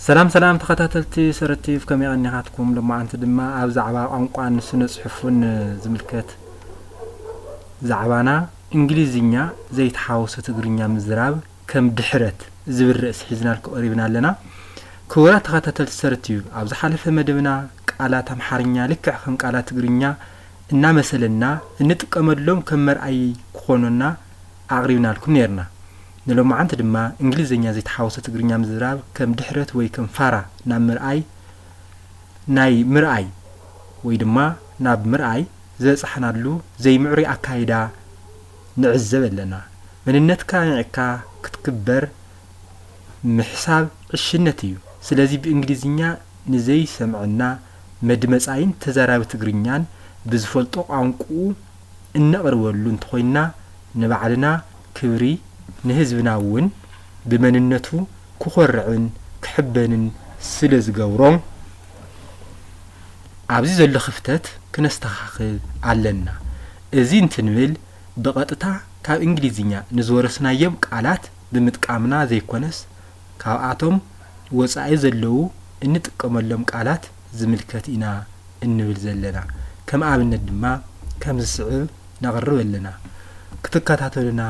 ሰላም ሰላም ተኸታተልቲ ሰረቲቭ፣ ከመይ ቀኒኻትኩም? ሎማዓንቲ ድማ ኣብ ዛዕባ ቋንቋን ስነ ጽሑፍን ዝምልከት ዛዕባና፣ እንግሊዝኛ ዘይተሓወሰ ትግርኛ ምዝራብ ከም ድሕረት ዝብል ርእሲ ሒዝናልኩም ቀሪብና ኣለና። ክቡራት ተኸታተልቲ ሰረቲቭ፣ ኣብ ዝሓለፈ መደብና ቃላት ኣምሓርኛ ልክዕ ከም ቃላት ትግርኛ እናመሰለና እንጥቀመሎም ከም መርኣይ ክኾኑና ኣቕሪብናልኩም ነይርና። ንሎማዓንቲ ድማ እንግሊዝኛ ዘይተሓወሰ ትግርኛ ምዝራብ ከም ድሕረት ወይ ከም ፋራ ናብ ምርኣይ፣ ናይ ምርኣይ ወይ ድማ ናብ ምርኣይ ዝበጻሕናሉ ዘይምዕሩይ ኣካይዳ ንዕዘብ ኣለና። መንነትካ ንዒቕካ ክትክበር ምሕሳብ ዕሽነት እዩ። ስለዚ ብእንግሊዝኛ ንዘይሰምዐና መድመጻይን ተዛራቢ ትግርኛን ብዝፈልጦ ቋንቁኡ እነቕርበሉ እንተኾይንና ንባዕልና ክብሪ ንህዝብና እውን ብመንነቱ ክኾርዕን ክሕበንን ስለ ዝገብሮ ኣብዚ ዘሎ ክፍተት ክነስተኻኽል ኣለና። እዚ እንትንብል ብቐጥታ ካብ እንግሊዝኛ ንዝወረስናዮም ቃላት ብምጥቃምና ዘይኮነስ ካብኣቶም ወጻኢ ዘለዉ እንጥቀመሎም ቃላት ዝምልከት ኢና እንብል ዘለና። ከም ኣብነት ድማ ከም ዝስዕብ ነቕርብ ኣለና። ክትከታተሉና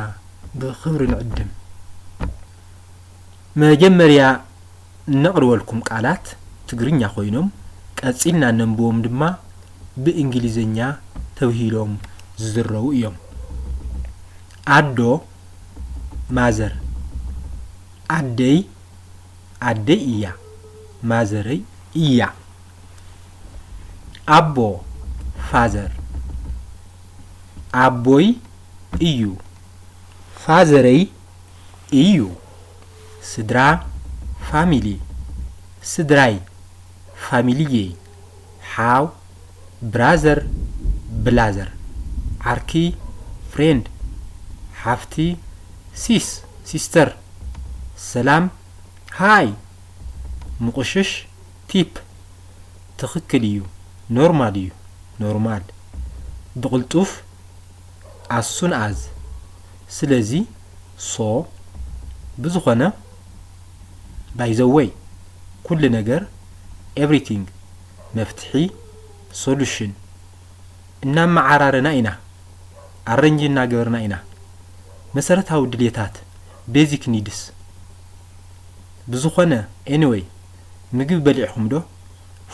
ብኽብሪ ንዕድም። መጀመርያ እነቕርበልኩም ቃላት ትግርኛ ኮይኖም ቀጺልና ነንብቦም ድማ ብእንግሊዝኛ ተብሂሎም ዝዝረቡ እዮም። ኣዶ፣ ማዘር። ኣደይ፣ ኣደይ እያ፣ ማዘረይ እያ። ኣቦ፣ ፋዘር። ኣቦይ እዩ፣ ፋዘረይ እዩ። ስድራ፣ ፋሚሊ። ስድራይ፣ ፋሚሊየይ። ሓው፣ ብራዘር፣ ብላዘር። ዓርኪ፣ ፍሬንድ። ሓፍቲ፣ ሲስ፣ ሲስተር። ሰላም፣ ሃይ። ምቑሽሽ፣ ቲፕ። ትኽክል እዩ፣ ኖርማል እዩ፣ ኖርማል። ብቕልጡፍ፣ ኣሱን ኣዝ። ስለዚ፣ ሶ፣ ብዝኾነ፣ ባይ ዘ ወይ፣ ኩሉ ነገር፣ ኤቭሪቲንግ፣ መፍትሒ፣ ሶሉሽን። እናመዓራረና ኢና፣ ኣረንጅ እናገበርና ኢና። መሰረታዊ ድልየታት፣ ቤዚክ ኒድስ። ብዝኾነ፣ ኤኒወይ፣ ምግቢ በሊዕኹም ዶ?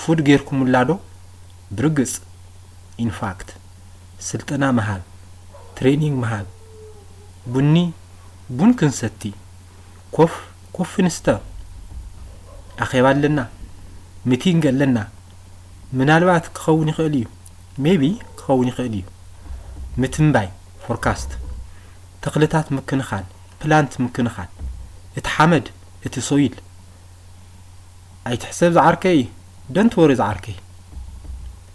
ፉድ ጌርኩምላ ዶ? ብርግጽ። ኢንፋክት፣ ስልጠና ምሃብ፣ ትሬኒንግ ምሃብ። ቡኒ፣ ቡን ክንሰቲ። ኮፍ፣ ኮፊ ንስተ። ኣኼባ ኣለና፣ ሚቲንግ ኣለና። ምናልባት ክኸውን ይኽእል እዩ። ሜቢ ክኸውን ይኽእል እዩ። ምትንባይ፣ ፎርካስት። ተኽልታት ምክንኻን፣ ፕላንት ምክንኻን። እቲ ሓመድ፣ እቲ ሶይል። ኣይትሕሰብ ዝዓርከይ፣ ዶንት ወሪ ዝዓርከይ።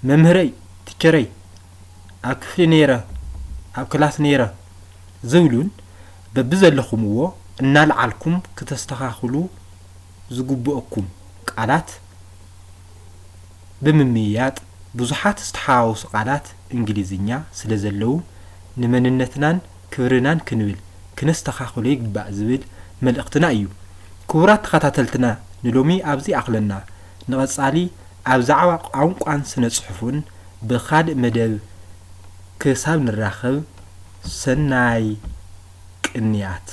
መምህረይ፣ ቲቸረይ፣ ኣብ ክፍሊ ነይረ፣ ኣብ ክላስ ነይረ ዝብሉን በብዘለኹምዎ እናልዓልኩም ክተስተኻኽሉ ዝግብኦኩም ቃላት ብምምይያጥ፣ ብዙሓት ዝተሓዋወሱ ቃላት እንግሊዝኛ ስለ ዘለዉ፣ ንመንነትናን ክብርናን ክንብል ክነስተኻኽሎ ይግባእ ዝብል መልእኽትና እዩ። ክቡራት ተኸታተልትና፣ ንሎሚ ኣብዚ ይኣኽለና። ንቐጻሊ ኣብ ዛዕባ ቋንቋን ስነ ጽሑፍን ብኻልእ መደብ ክሳብ ንራኸብ፣ ሰናይ ቅንያት።